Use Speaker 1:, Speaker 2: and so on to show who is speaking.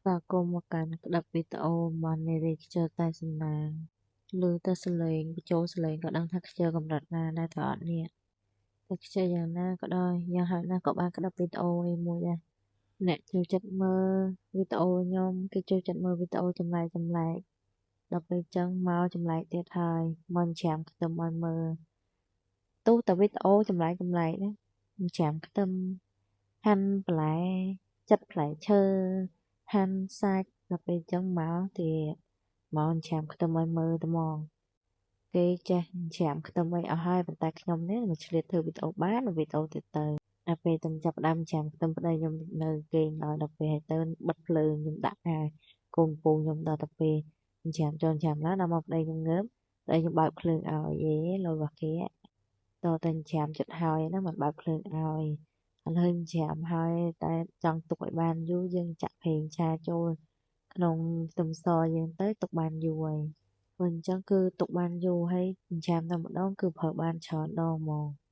Speaker 1: ស្វាគមន៍មកកាន់ក្តាប់វីដេអូរបស់នារីខ្ជិលតែសំណាងឮតែសំឡេងបញ្ចូលសំឡេងក៏ដឹងថាខ្ជិលកម្រិតណាដែរតើអត់នេះតែខ្ជិលយ៉ាងណាក៏ដោយយ៉ាងហោចណាស់ក៏បានក្តាប់វីដេអូឯមួយដែរអ្នកចូលចិត្តមើលវីដេអូខ្ញុំគេចូលចិត្តមើលវីដេអូចម្លែកចម្លែកដល់ពេលចឹងមកចម្លែកទៀតហើយមកច្រាមខ្ទឹមឲ្យមើលទោះតែវីដេអូចម្លែកចម្លែកណាច្រាមខ្ទឹមហាន់បន្លែចិតផ្លែឈើហាន់សាច់ដល់ពេលចឹងមកទៀតមកច្រាមខ្ទឹមឲ្យមើលតែហ្មងគេចេះច្រាមខ្ទឹមអីអស់ហើយប៉ុន្តែខ្ញុំនេះមិនឆ្លៀតធ្វើវីដេអូបានវីដេអូទៀតទៅដល់ពេលតែចាប់ផ្ដើមច្រាមខ្ទឹមប្តីខ្ញុំនៅគេងដល់ដល់ពេលហើយទៅបិទភ្លើងខ្ញុំដាក់ហើយកូនពូខ្ញុំដល់ទៅពេលច្រាមចន់ច្រាមឡើងដល់មកប្តីខ្ញុំងើបប្តីខ្ញុំបើកភ្លើងឲ្យយេលុយរបស់គេតតែច្រាមចិត្តហើយណាមិនបើកភ្លើងឲ្យឥឡូវច្រាមហើយតែចង់ទុកឲ្យបានយូរយើងចាក់ប្រេងឆាចូលក្នុងខ្ទឹមសយើងទៅទុកបានយូរហើយព្រោះអញ្ចឹងគឺទុកបានយូរហើយច្រាមតែម្ដងគឺប្រើបានច្រើនដងហ្មង។